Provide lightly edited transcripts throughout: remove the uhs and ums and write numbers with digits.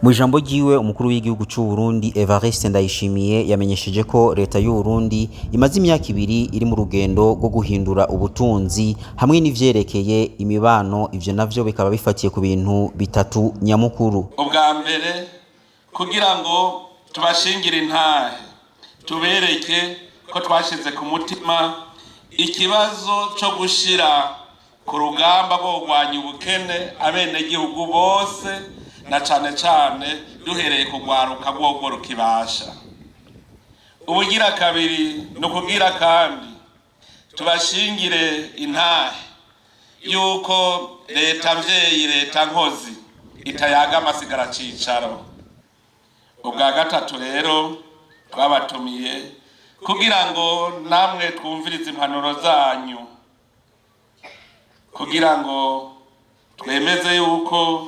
Mu ijambo ryiwe, umukuru w'igihugu c'u Burundi Evariste Ndayishimiye yamenyesheje ko leta y'u Burundi imaze imyaka 2 iri mu rugendo rwo guhindura ubutunzi hamwe n'ivyerekeye imibano. Ivyo navyo bikaba bifatiye ku bintu bitatu nyamukuru. Ubwa mbere, kugira ngo tubashingire intahe, tubereke ko twashize ku mutima ikibazo co gushira ku rugamba rwo kurwanya ubukene abenegihugu bose, na cane cane duhereye ku rwaruka rworwo rukibasha. Ubugira kabiri ni ukubwira kandi tubashingire intahe yuko leta mvyeyi, leta nkozi itayaga amasigara cicaro. Ubwa gatatu rero, twabatumiye kugira ngo namwe twumvirize impanuro zanyu, kugira ngo twemeze yuko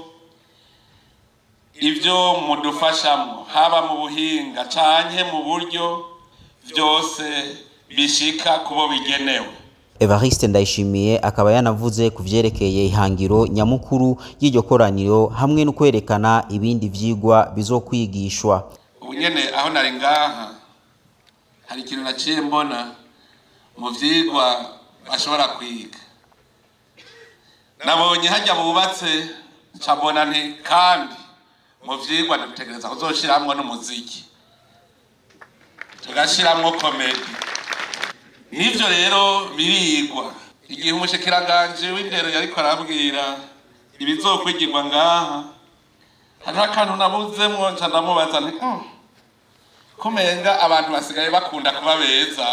ibyo mudufashamo, haba mu buhinga canke mu buryo, byose bishika kubo bigenewe. Evariste Ndayishimiye akaba yanavuze ku vyerekeye ihangiro nyamukuru y'iryo koraniro hamwe no kwerekana ibindi vyigwa bizokwigishwa. Ubu nyene aho nari ngaha, hari ikintu naciye mbona mu vyigwa bashobora kwiga. Nabonye hajya bubatse, nca mbona nti kandi mu vyigwa dutegereza kuzoshiramwo n'umuziki, tugashiramwo comédie. N'ivyo rero birigwa. Igihe umushikiranganji w'indero yariko arabwira ibizokwigirwa ngaha, hariho akantu nabuzemwo, nca ndamubaza nti: Kumenga abantu basigaye bakunda kuba beza,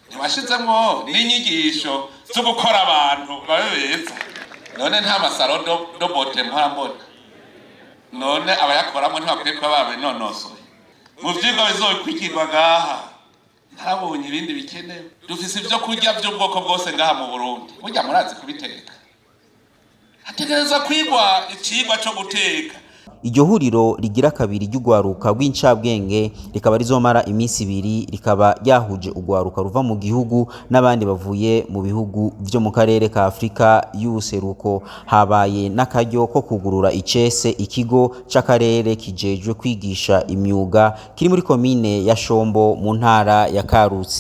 ntiwashizemwo n'inyigisho zo gukora abantu babe beza? None nta ma salons de beauté mpora mbona? None abayakoramo ntibakwiye kuba babinonosoye? Mu vyigwa bizokwigirwa ngaha ntabonye ibindi bikenewe. Dufise ivyo kurya vy'ubwoko bwose ngaha mu Burundi. Burya murazi kubiteka, hategereza kwigwa icigwa co guteka. Iryo huriro rigira kabiri ry'urwaruka rw'incabwenge rikaba rizomara iminsi 2, rikaba ryahuje urwaruka ruva mu gihugu n'abandi bavuye mu bihugu vyo mu karere ka Afrika y'ubuseruko. Habaye n'akaryo ko kugurura icese ikigo c'akarere kijejwe kwigisha imyuga kiri muri komine ya Shombo mu ntara ya Karusi.